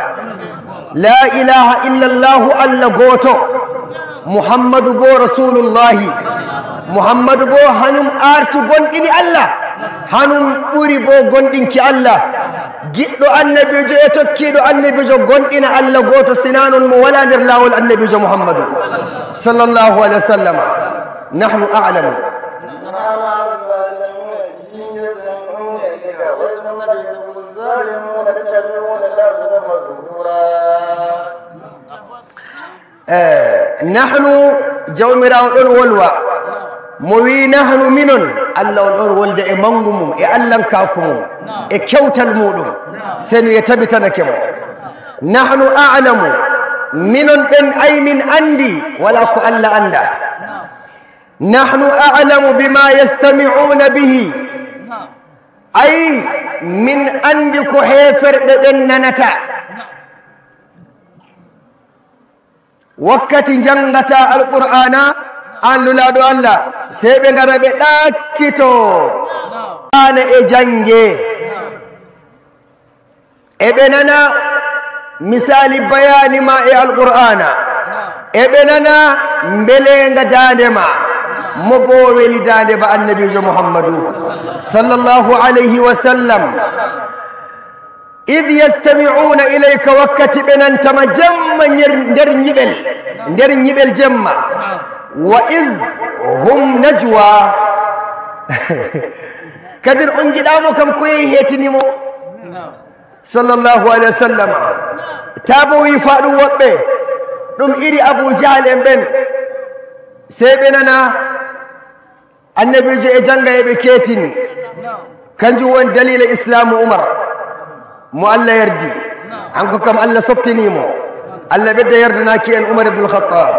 La ilaha illallahu, Allah gooto. Muhammadu bo Rasulullahi. Muhammadu bo hanum arti gonɗini Allah. Hanum ɓuri bo gonɗinki Allah. Giɗɗo annabiijo e tokkiiɗo annabiijo gonɗina Allah gooto, sinaa non mo walaa nder laawol annabiijo Muhammadu sallallahu alaihi wasallam. Nahnu a'lamu. Eh, nahnu, Jawmiraawo ɗon wolwa. Mo wi'i nahnu, minon, Allah on ɗon wolda e mangu mum, e allankaaku mum, e kewtal muɗum. Senu e tabitanake mo. Nahnu a'lamu, minon ɓen ay min andi, wala ko Allah anda. Nahnu a'lamu bima yastami'una bihi. Ay, min andi ko heeferɓe ɓen nanata. Wakkati njangata Alqur'aana, an lulaaɗo Allah, sey ɓe ngara ɓe ɗakkito. Ana e jange. E ɓe nana misaali bayaani ma e Alqur'aana. E ɓe nana mbeleenga daande ma. Mo bo weli daande ba Annabiijo Muhammadu sallallahu alayhi wa sallam. Idh yastami'una ilayka, wakkati ɓe nantama jemma nder, nder nyiɓel, nder nyiɓel jemma. Wa idh hum najwa. Kadin on ngiɗamo kam ko yehi hetini mo. Sallallahu alaihi wasallam. Tabo wi fa ɗum woɓɓe, ɗum iri Abu Jahal en ɓen. Sey ɓe nana Annabiijo e jannga e ɓe keetini. Kanjum woni daliila Islaamu Umar, mo Allah yardi. Hanko kam Allah softini mo. Allah ɓedda yardanaki en Umar ibn Khattab.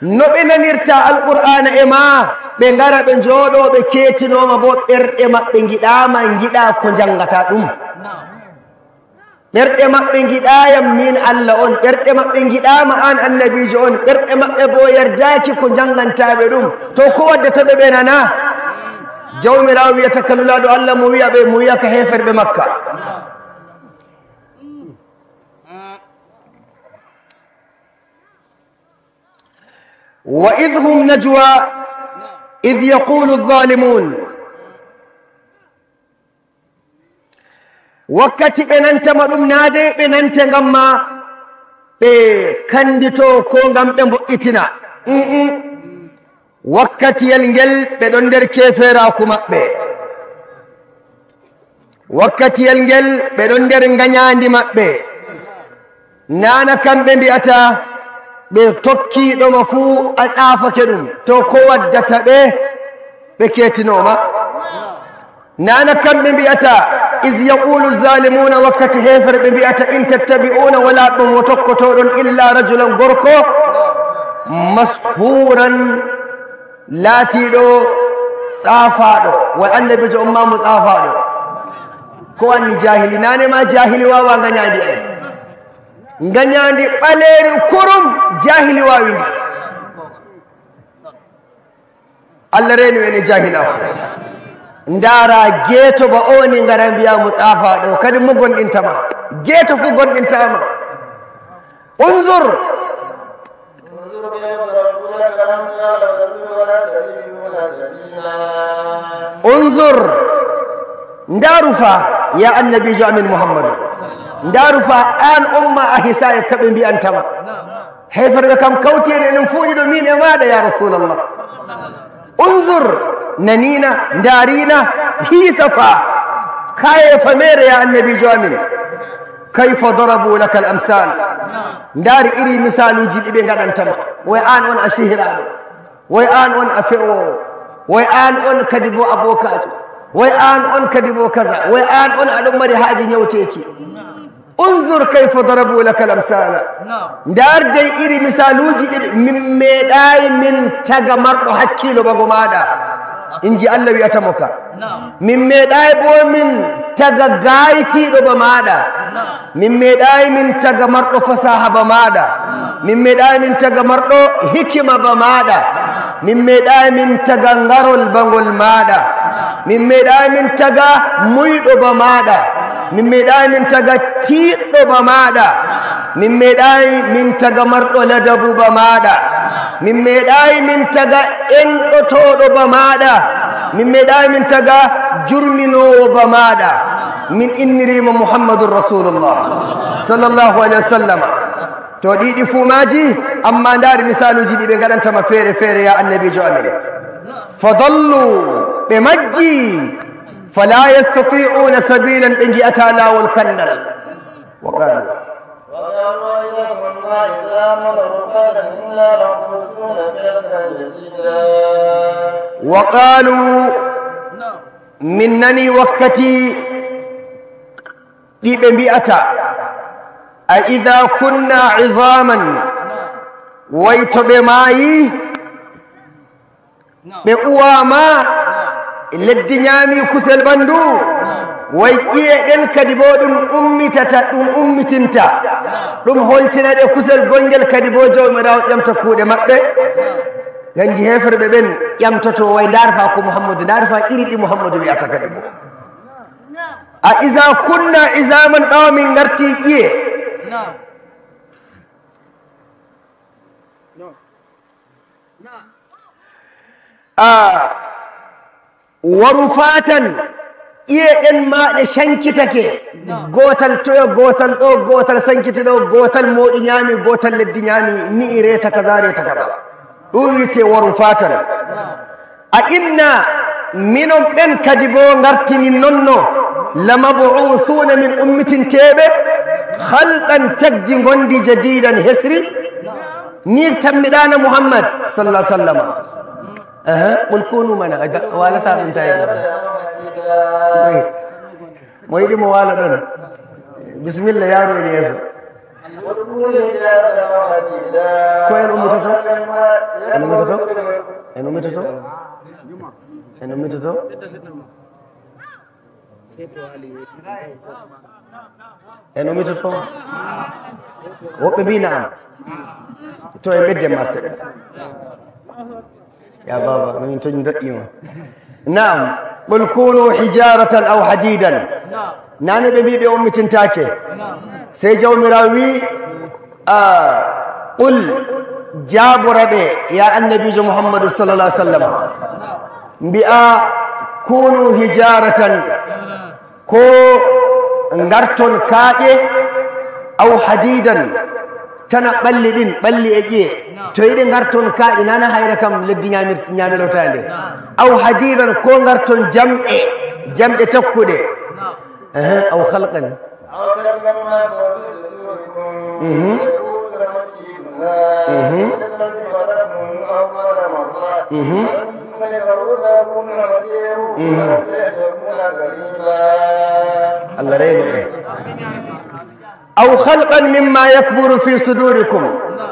No ɓe nanirta Alqur'aana e ma, ɓe ngara ɓe njooɗoo, ɓe keetinooma bo, ɓerɗe maɓɓe ngiɗaama, ngiɗa ko njanngata ɗum. Ɓerɗe maɓɓe ngiɗaayam min Allah on, ɓerɗe maɓɓe ngiɗaama an annabiijo on, ɓerɗe maɓɓe bo yardaaki ko njanngantaaɓe ɗum. To ko waddata ɓe ɓe nana? Jawmiraawo wi'ata ka lulaaɗo Allah mo wi'a ɓe, mo wi'a ka heeferɓe Makka. Wa idh hum najwa idh yaqulu adh-dhalimun. Wakkati ɓe nantama ɗum, naa dey ɓe nante ngam ma ɓe kandito ko ngam ɓe mbo'itina. Mm-mm. Wakkatiyel ngel ɓe ɗon nder keeferaaku maɓɓe. Wakkatiyel ngel ɓe ɗon nder nganyaandi maɓɓe. Nana kamɓe mbi'ata ɓe tokkiiɗo ma fuu a tsaafake ɗum. To ko waddata ɓe, ɓe keetinooma? Nana kamɓe mbi'ata, iz yaqulu zalimuna, wakkati heeferɓe mbi'ata, in tattabi'una, wala ɗum mo tokkotoɗon illa rajulan, gorko, mashuran, laatiiɗo tsaafaaɗo, wa annabiijo on ma mo tsaafaaɗo. Ko anni jahili, nane ma jahili wawa nganyaandi ay. Nganyaandi ɓaleeri kurum jahili wawi ndi. Allah reeni en e jahilaaku. Ndaara geeto ba o ni ngara mbiya mo tsaafaaɗo, kadi mo gonɗintama. Geeto fu gonɗintama. Unzur. انظر كيف ضربوا لك الأمثال فضلوا فلا يستطيعون سبيلا. Unzur. Ndaaru fa, ya annabiijo amin Muhammadu. Ndaaru fa, an umma a hisa e kaɓe mbi'antama. Heeferɓe kam kawti en enen fuu ɗiɗo min e maaɗa ya Rasulallah. Unzur, nanina, ndaarina, hiisa fa, kaye fa meere ya annabiijo amin. Kayfa darabu laka al amsal. Ndaari iri misaaluuji ɗi ɓe ngaɗantama. Woy an on a sihiraaɗo. Woy an on a fe'oowo. Woy an on kadi bo abokaajo. Woy an on kadi bo kaza. Woy an on aɗon mari haaje nyawteeki. Unzur kayfa darabu laka al amsala. Ndaar dey iri misaaluuji ɗi min meeɗaay min taga marɗo hakkiilo bago maaɗa. Inji Allah wi'ata mo ka. Min meeɗaay bo min taga gaaytiiɗo ba maaɗa. Min meeɗaay min taga marɗo fasaha ba maaɗa. Min meeɗaay min taga marɗo hikima ba maaɗa. Min meeɗaay min taga ngarol ba ngol maaɗa. Min meeɗaay min taga muyɗo ba maaɗa. Min meeɗaay min taga tiiɗɗo ba maaɗa. Min meeɗaay min taga marɗo ladabu ba maaɗa. Min meeɗaay min taga enɗotooɗo ba maaɗa. Min meeɗaay min taga jurminoowo ba maaɗa. Min inniriima Muhammadun Rasulullah, sallallahu alaihi wasallam. To ɗiɗi fuu maaji, amma ndaar misaaluuji ɗi ɓe ngaɗanta ma feere feere, ya annabiijo amin. Fadallu, ɓe majji, fala yastati'una sabilan, ɓe ngi'ata laawol kandal. Wa qalu. وقالوا أئذا كنا عظاما ورفاتا إنا لمبعوثون خلقا جديدا. وقالوا, min nani wakkati ɗi ɓe mbi'ata, a idha kunna izaman, way to ɓe maayi, ɓe uwaama, leddi ñaami kusel ɓanndu, way ƴi'e ɗen kadi boo ɗum ummitata, ɗum ummitinta, ɗum holtina ɗe kusel gongel kadi boo Jawmiraawo ƴamta kuuɗe maɓɓe. Ganji heeferɓe ɓen ƴamtoto, way ndaar fa ko Muhammadu, ndaar fa iri ɗi Muhammadu wi'ata kadi boo. A iza kunna izaman, ɓaawo min ngarti ƴi'e. A waru fatan, ƴi'e ɗen ma ɗe cankitake, gootal toyo, gootal ɗo, gootal sankiti ɗo, gootal mooɗi ñaami, gootal leddi ñaami, ni'i reeta kaza, reeta kaza. Ɗum wi'ete waru fatan. A inna, minon ɓen kadi boo ngartini nonno, lamab'uthuna, min ummitinteeɓe, khalqan, tagdi ngondi, jadidan, hesri. Ni tammiɗaana Muhammad sallallahu alaihi wasallam. Aha, qul kunu mana, a da-, waalata ɗum tawi. Mo yiɗi mo waala ɗon. Bismillah, yaaru en yeeso. Ko en ummitoto? En ummitoto? En ummitoto? En ummitoto? En ummitoto? Woɓɓe mbi naam. To en ɓedden ma seɗɗa. Ya baba, min toñ doƴƴima. Naam, qul kunu hijaratan aw hadidan. Nane ɓe mbi ɓe ummitintaake. Sey Jawmiraawo wi, a, qul, jaabora ɓe, ya annabiijo Muhammadu sallallahu alaihi wasallam. Mbi'a, kunu hijaratan, ko ngarton kaaƴe, aw hadidan, tana ɓalli ɗin, ɓalli e ƴi'e. To yiɗi ngarton kaaƴe, nana hayra kam leddi ñaamir-, ñaamirotaande. Aw hadidan, ko ngarton jamɗe, jamɗe takkuɗe. Ehe, aw khalqan. Mhm. Mhm. Mhm. Allah reynu en. Aw khalqan mimma yakburu fi sudurikum,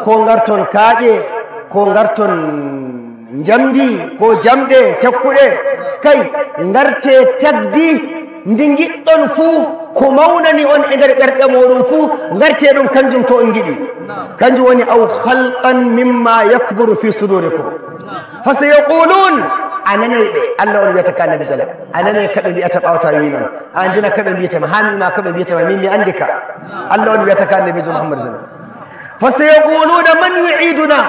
ko ngarton kaaƴe, ko ngarton njamndi, ko jamɗe cakkuɗe, kay, ngarte tagdi ndi ngiɗɗon fuu, ko mawnani on e nder ɓerɗe mooɗon fuu, ngarte ɗum kanjum to on ngiɗi. Kanjum woni aw khalqan mimma yakburu fi sudurikum. Fa sayaqulun, a nanay ɓe, Allah on wiyata ka Nabi sala, a nanay ka ɓe mbiyata ɓawta wi non, a andina ka ɓe mbiyata ma, haa mi ima ka ɓe mbiyata ma, min mi andi ka. Allah on wiyata ka Nabijo Muhammad sala. Fa sayaquluna man yu'iduna.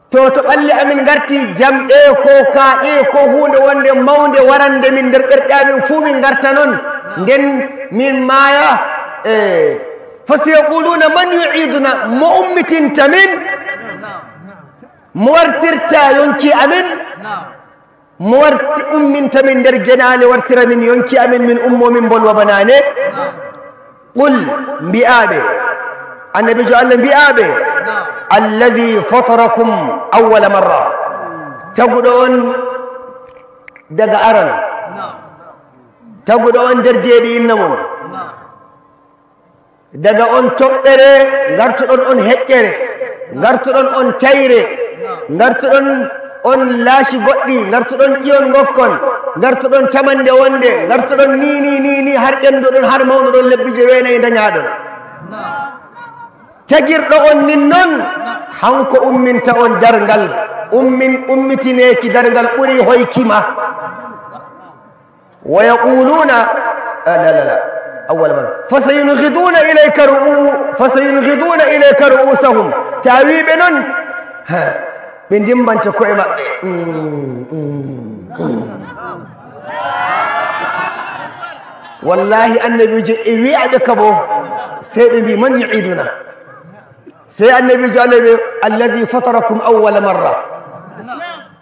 To, to ɓalli amin ngarti jamɗe, ko kaaƴe, ko huunde wonde mawnde warande min nder ɓerɗe amin fuu min ngarta non. Nden min maaya, e, fa sayaquluna man yu'iduna, mo ummitinta min? Mo wartirta yonki amin? Mo warti-, umminta min nder genaale, wartira min yonki amin, min ummo min mbolwa bana ne? Qul, mbi'aɓe, annabijo Allah, mbi'aɓe, alladhi fatarakum awwala marra. Taguɗo on daga aran. Taguɗo on nder deeɗi inna mon. Daga on toɓɓere, ngartuɗon on heƴƴere, ngartuɗon on tayre, ngartuɗon on laaci goɗɗi, ngartuɗon ƴiyon ngokkon, ngartuɗon tamande wonde, ngartuɗon ni, ni, ni, ni, har ɓenduɗon, har mawnuɗon lebbi je weenayi ndañaɗon. Tagirɗo on nin non, hanko umminta on darngal, ummin, ummitineeki darngal ɓuri hoyki ma. ويقولون، آه، لا، لا، لا. أول مرة. فسينغضون إليك رؤو-، فسينغضون إليك رؤوسهم. Tawiiɓe non, ha, ɓe ndimbante ko'e maɓɓe. Mm, mm, mm. Wallahi, annabiijo e wi'aɓe kabo, sey ɓe mbi, "من يعيدنا؟" Sey annabiijo Allah ɓe, "الذي فطركم أول مرة."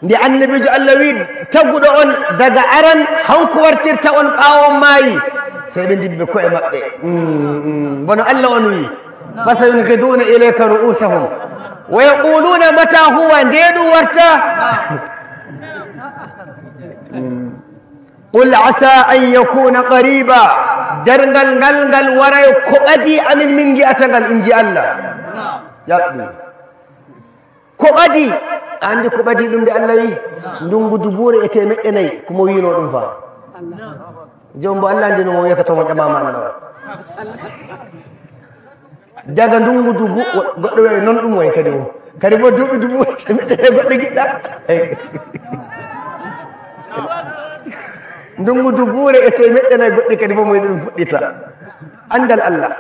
Nde annabiijo Allah wi, "Taguɗo on daga aran, hanko wartirta on ɓaawo on maayi." Sey ɓe ndimbi ko'e maɓɓe. Mm, mm. Bono Allah on wi, "فسينغضون إليك رؤوسهم ويقولون متى هو." Nde ɗum warta? Mm. "قل عسى أن يكون قريبا." Darngal ngal, ngal waray ko ɓadii amin min ngi'ata ngal, inji Allah. Jaɓɓi. Ko ɓadii, a anndi ko ɓadii ɗum nde Allah wi? Ndungu dubuure e teemeɗɗe nayi, ko mo wi'unoo ɗum fa? Joom mbo Allah anndi no mo wi'ata to mo ƴamaama Allah. Daga ndungu dubu, wo-, goɗɗo wi'ay non ɗum way kadi mo. Kadi mo duuɓi dubu, teemeɗɗe e goɗɗo giɗɗa. Ndungu dubuure e teemeɗɗe nayi goɗɗi kadi mo mo yiɗi ɗum fuɗɗita. Anndal Allah,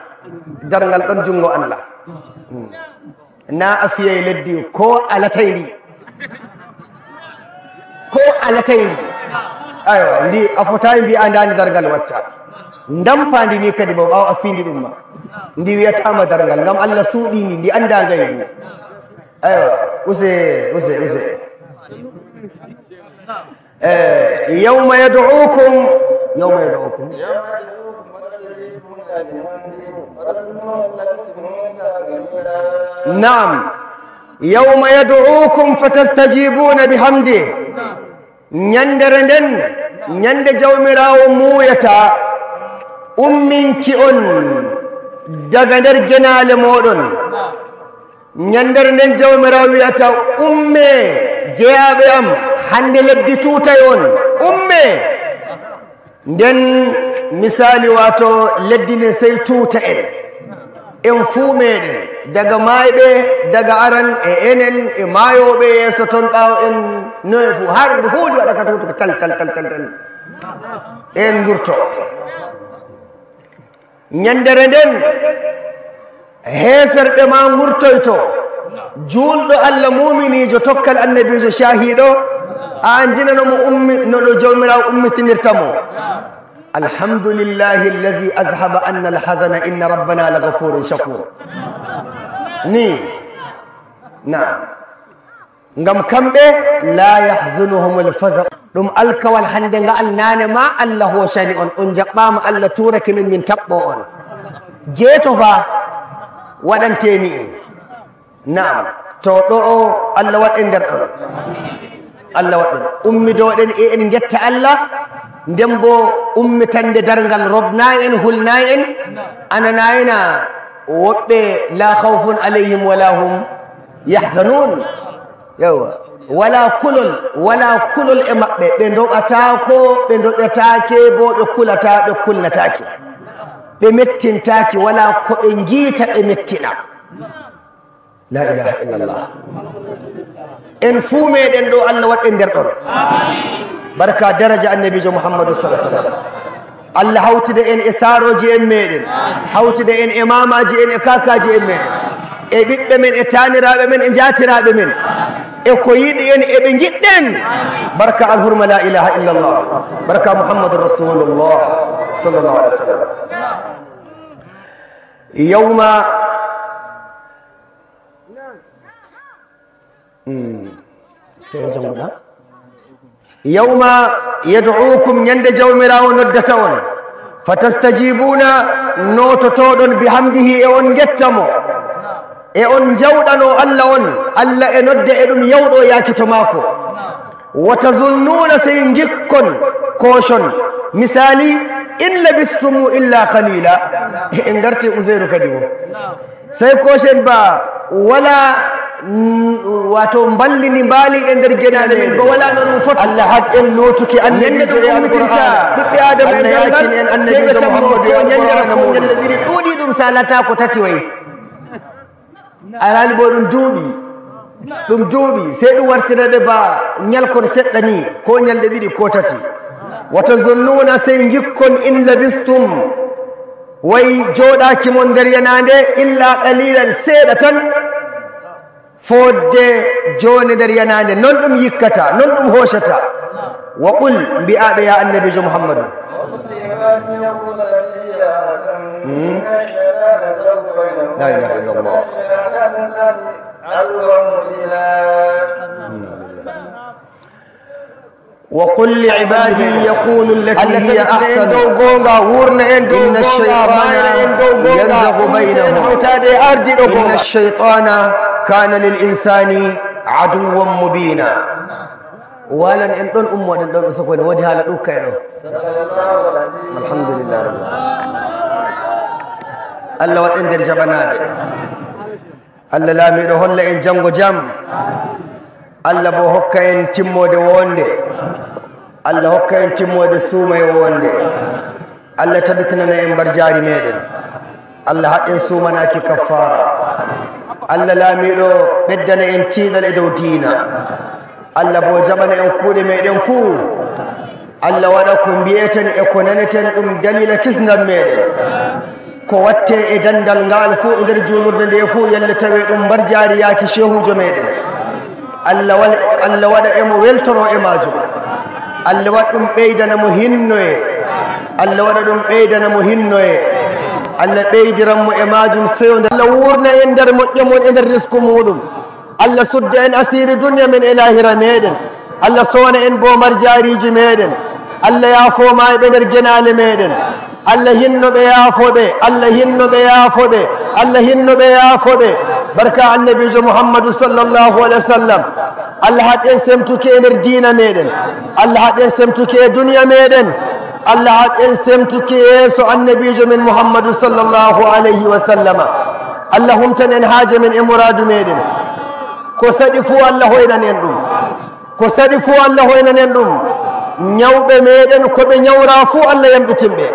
darngal ɗon junngo Allah. Hmm. Na a fiyay leddi ko a latay ndi. Ko a latay ndi. Aywa, ndi a fotaay mbi'a ndaani darngal watta. Ndampaandi ni kadi bo ɓaawo a fiindi ɗum ma. Ndi wiyataama darngal, ngam Allah suuɗii ndi, ndi anndaa ngaybu. Aywa, use, use, use. Eh, يوم يدعوكم، يوم يدعوكم. نعم. يوم يدعوكم فتستجيبون بحمده. Ñandere nden, ñande Jawmiraawo muuyata, umminki on daga nder genaale mooɗon. Ñandere nden Jawmiraawo wi'ata, "Ummee, jeyaaɓe am, hande leddi tuutay on. Ummee!" Nden misaali, waato leddi ndin sey tuuta en. En fuu meɗen, daga maayɓe, daga aran e enen e maayooɓe yeeso ton ɓaawo en, no en fuu, har nde fuu ndi waɗa ka tuutuka tal, tal, tal, tal, tal. En ngurto. Ñandere nden, heeferɓe ma ngurtoyto, juulɗo Allah, muuminiijo, tokkal annabiijo, caahiiɗo, a anndinano mo ummi-, no ɗo Jawmiraawo ummitinirta mo. "الحمد لله الذي أذهب عنا الحزن إن ربنا لغفور شكور." Ni, naam. Ngam kamɓe, "لا يحزنهم الفزع." Ɗum alkawal hande nga'al naane ma Allah hoocani on, on jaɓɓaama, Allah tuurake min, min taɓɓo on. Geeto fa waɗante ni. Naam, to ɗo o Allah waɗ en nder ɗon. Allah waɗ en. Ummidoɗen e en ngetta Allah, nden bo ummitande darngal robnaay en, hulnaay en, ananaayna woɓɓe, "لا خوف عليهم ولا هم يحزنون." Yawa. Wala kulol, wala kulol e maɓɓe. Ɓe ndoɓataako, ɓe ndoɓetaake bo, ɓe kulata, ɓe kulnataake. Ɓe mettintaake, wala ko ɓe ngiita ɓe mettina. La ilaha illallah. En fuu meɗen ɗo, Allah waɗ en nder ɗon. Barka daraja annabiijo Muhammadu sallallahu alaihi wasallam. Allah hawtida en e saarooji en meɗen, hawtida en e maamaaji en e kaakaaji en meɗen, e ɓiɓɓe men, e taaniraaɓe men, e njaatiraaɓe men, e ko yiɗi en, e ɓe ngiɗɗen. Barka alhurma la ilaha illallah. Barka Muhammadur Rasulullah sallallahu alaihi wasallam. Yawma Hmm. Te o jannguɗa. Yawma yad'ukum, ñande Jawmiraawo noddata on. Fatastajibuna, noototoɗon bihamdihi, e on ngetta mo. E on njawɗano Allah on, Allah e nodde e ɗum yawɗo yaaki to maako. Wa tazunnuna, sey ngikkon, kooshon. Misaali, in labistum illa qalila. En ngarti Uzairu kadi wo. Sey kooshen ba wala, mm, wato mballini mbaaliɗe nder geɗe amin ba wala no ɗum foti. Allah haqqi en lootuki annabiijo e Alqur'aana. Ɓiɓɓe Aadama en Allah yaakin en annabiijo Muhammadu e Alqur'aana muɗum. Ñande ɗiɗi ɗuuɗi ɗum salata ko tati wayi. Alhaali bo ɗum duuɓi, ɗum duuɓi, sey ɗum wartira ɓe ba ñalkon seɗɗa ni, ko ñalɗe ɗiɗi ko tati. Wa tazunnuuna, sey ngikkon, in labistum, way jooɗaaki mon nder yanaande, illa qalilan, seeɗa tan. Fodde jooni nder yanaande, non ɗum yikkata, non ɗum hoocata. Wa qul, mbi'aa ɓe, ya annabiijo Muhammadu. Hmm? La ilaha illallah. Hmm. Wa qul li ibadi yaqulu allati hiya ahsan. Dow goonga, wurna en dow goonga, mayra en dow goonga, yanzagu baynahum. Hawtaade e ardiiɗo goonga. Inna shaytana kana lil insani aduwwan mubina. Walan en ɗon, ummoɗen ɗon, usoko ne woodi haala ɗukka e ɗon. Alhamdulillah. Allah waɗ en nder jaɓanaaɓe. Allah laamiiɗo holla en janngo jam. Allah bo hokka en timmoode woonde. Allah hokka en timmoode suumaye woonde. Allah tabitinana en mbarjaari meɗen. Allah haɗ en suumanaaki kaffaara. Allah laamiiɗo ɓeddana en tiiɗal e dow diina. Allah bo jaɓana en kuuɗe meɗen fuu. Allah waɗa ko mbi'eten e ko naneten ɗum daliila kisndam meɗen. Ko watte e dandal ngal fuu e nder juulurde nde fuu, yalla tawe ɗum mbarjaari yaaki shehuujo meɗen. Allah wal-, Allah waɗa e mo weltoro e maajum. Allah waɗ ɗum ɓeydana mo hinnoye. Allah waɗa ɗum ɓeydana mo hinnoye. Allah ɓeydiran mo e maajum seyo nde. Allah wurna en nder moƴƴo mum e nder risku muɗum. Allah sudda en asiiri duniya men e lahira meɗen. Allah sowna en bo mbarjaariiji meɗen. Allah yaafo maayɓe nder genaale meɗen. Allah hinno ɓe, yaafo ɓe. Allah hinno ɓe, yaafo ɓe. Allah hinno ɓe, yaafo ɓe. Barka annabiijo Muhammadu sallallahu alaihi wasallam. Allah haɗ en semtuki e nder diina meɗen. Allah haɗ en semtuki e duniya meɗen. Allah haɗ en semtuki yeeso annabiijo men Muhammadu sallallahu alaihi wasallama. Allah humtan en haaje men e muraadu meɗen. Ko saɗi fuu Allah hoynan en ɗum. Ko saɗi fuu Allah hoynan en ɗum. Ñawɓe meɗen ko ɓe ñawra fuu Allah yamɗitin ɓe.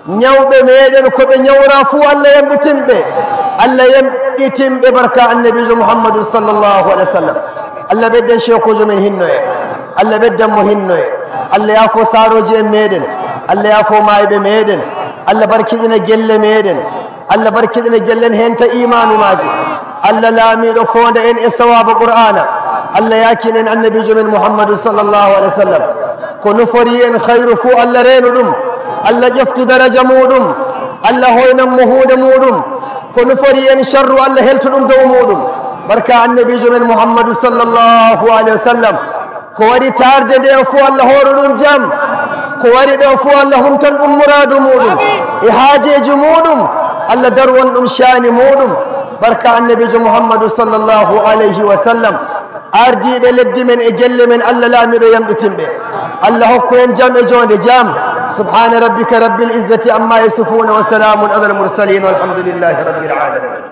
Ñawɓe meɗen ko ɓe ñawra fuu Allah yamɗitin ɓe. Allah yamɗitin ɓe barka annabiijo Muhammadu sallallahu alaihi wasallam. Allah ɓeddan sheekuujo men hinnoye. Allah ɓeddan mo hinnoye. Allah yaafo saarooji en meɗen. Allah yaafo maayɓe meɗen. Allah barkiɗina gelle meɗen. Allah barkiɗina gellen henta imaanu maaji. Allah laamiiɗo foonda en e sawaaba Qur'aana. Allah yaakin en annabiijo men Muhammadu sallallahu alaihi wasallam. Ko nufori en khayru fuu Allah reenu ɗum. Allah ƴeftu daraja muɗum. Allah hoynan mo huunde muɗum. Ko nufori en sharru Allah heltu ɗum dow muɗum. Barka annabiijo men Muhammadu sallallahu alaihi wasallam. Ko wari taarde nde fuu Allah hooru ɗum jam. Ko wari ɗo fuu Allah humtan ɗum muraadu muɗum e haajeeji muɗum. Allah darwan ɗum shaani muɗum. Barka annabiijo Muhammadu sallallahu alaihi wasallam. Ardiiɓe leddi men e gelle men Allah laamiiɗo yamɗitin ɓe. Allah hokku en jam e joonde jam. Subhana rabbika rabbil izzati amma yasifuna wa salamun alal mursalin walhamdulillahi rabbil alamin.